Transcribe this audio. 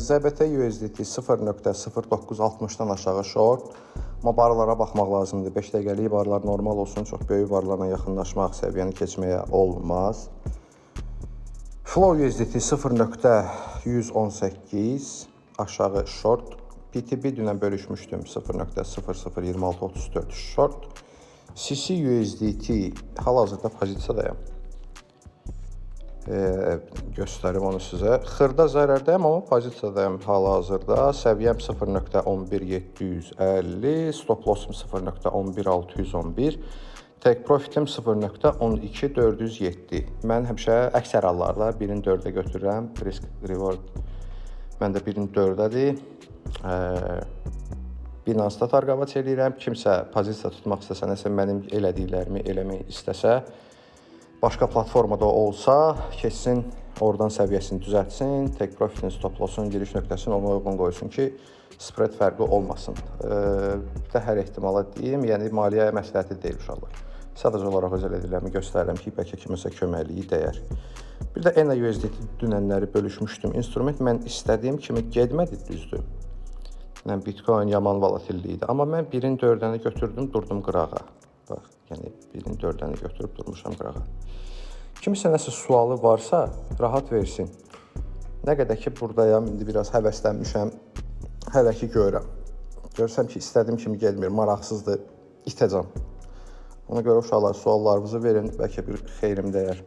ZBT USDT 0.0960-dan aşağı short. Amma barlara baxmaq lazımdır. 5 dəqiqəlik barlar normal olsun, çox böyük barlarla yaxınlaşmaq, səviyyəni keçməyə olmaz. Flow USDT 0.118 aşağı short. PTB dünən bölüşmüşdüm, 0.002634 short. CC USDT hal-hazırda pozisiyadayam. Göstərim onu sizə. Xırda zərərdəyəm, amma pozisiyadayam hal-hazırda. Səviyyəm 0.11750, stop lossum 0.11611. Take profitim 0.12407. Mən həmişə əksər hallarda 1-in 4-ə götürürəm. Risk reward məndə 1-in 4-ədir. Binance-da targovat eləyirəm. Kimsə pozisiya tutmaq istəsə, nəsə mənim elədiklərimi eləmək istəsə, başqa platformada olsa, keçsin, oradan səviyyəsini düzəltsin, take profitini, stop loss'un giriş nöqtəsini ona uyğun qoysun ki, spread fərqi olmasın. Bir də hər ehtimala deyim, yəni maliyyə məsləhəti deyil, uşaqlar. Sadəcə olaraq öz elədiklərimi göstərirəm ki, bəlkə kiməsə köməkliyi dəyər. Bir də ENA USDT dünənləri bölüşmüşdüm. İnstrument mən istədiyim kimi getmədi, düzdür. Yəni Bitcoin yaman volatilli idi. Amma mən 1-in 4-əni götürdüm, durdum qırağa. Bax, yəni 1-in 4-əni götürüb durmuşam qırağa. Kimisə nəsə sualı varsa, rahat versin. Nə qədər ki buradayam, indi biraz həvəslənmişəm. Hələ ki görürəm. Görsəm ki, istədiyim kimi getmir, maraqsızdır, itəcəm. Ona görə uşaqlar, suallarınızı verin, bəlkə bir xeyrim dəyər.